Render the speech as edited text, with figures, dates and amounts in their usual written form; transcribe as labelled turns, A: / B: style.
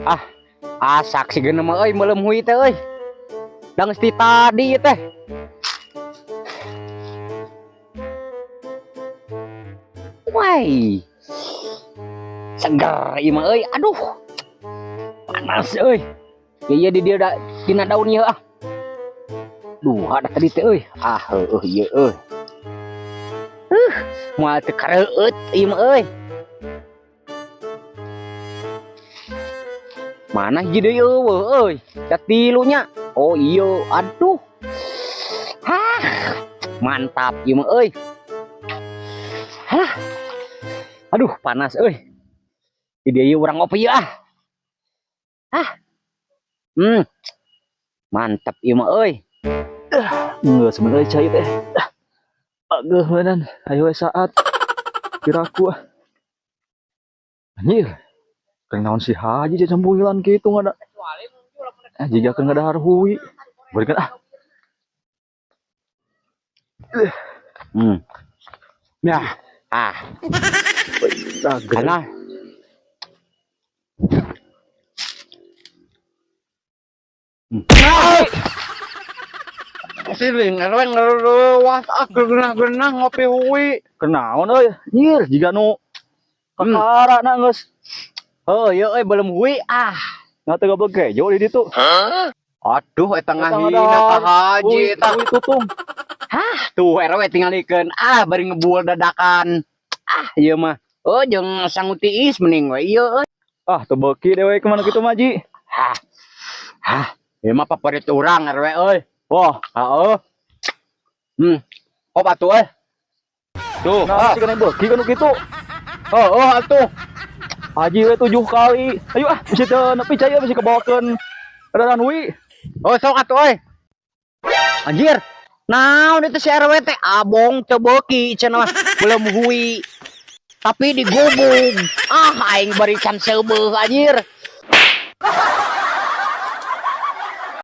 A: Ah, asak sih mah euy meuleum hui teh euy. Da geus ti tadi ieu teh. Wai. Seger ieu mah euy. Aduh. Panas euy. Ieu di dieu da dina daun ieu ah. Duh, ada tadi teh euy. Ah, heueuh ieu euy. Moal teu kareueut ieu mah euy. Mana hiji deui eueuh euy. Da tilu nya. Oh iya, aduh. Hah. Mantap ieu mah euy. Hah. Aduh, panas euy. Di dieu ieu urang ngopi ieu ah. Hah. Mantap ieu mah euy.
B: Enggak sebenarnya cai teh. Ageuh meunang, ayo we saat. Piraku ah. Anjir. Kenaon si Haji jadi campuilan kitu ngada. Ah, jiga keur ngadahar hui. Berikan ah.
A: Ya. Ah,
B: Dager.
A: kana.
C: Siling RW ngeruas ah genah-genah ngopi hui.
B: Kenaon euy? Anjir, jiga nu kakara na geus.
A: Oh, ieu euy belum hui ah.
B: Nah teu goblok kejo di ditu.
A: Aduh, eta
B: Eta
A: ngahina ka
B: ngadahar
A: Haji
B: hui,
A: eta.
B: hui tutung.
A: Hah, tuh RW tingalikeun ah bari ngebul dadakan. Ah, ieu mah. Oh, jeung sangu tiis mending we ieu euy.
B: Ah, teu beuki dewe kemana kitu mah Ji.
A: Hah. Hah, ieu mah favorit urang RW euy.
B: Wah,
A: Heeh. Kop atuh euy. Tuh,
B: nah
A: ah.
B: si kena beuki kanu kitu.
A: Oh, oh atuh.
B: Haji we 7 kali. Ayo ah, bisi teu nepi cai bisi kabawakeun kadaran hui.
A: Oh, sok atuh euy. Anjir. Naon itu si RW teh abong teu beuki cenah mah belum hui. Tapi digubug. Ah, aing bari can seubeuh anjir.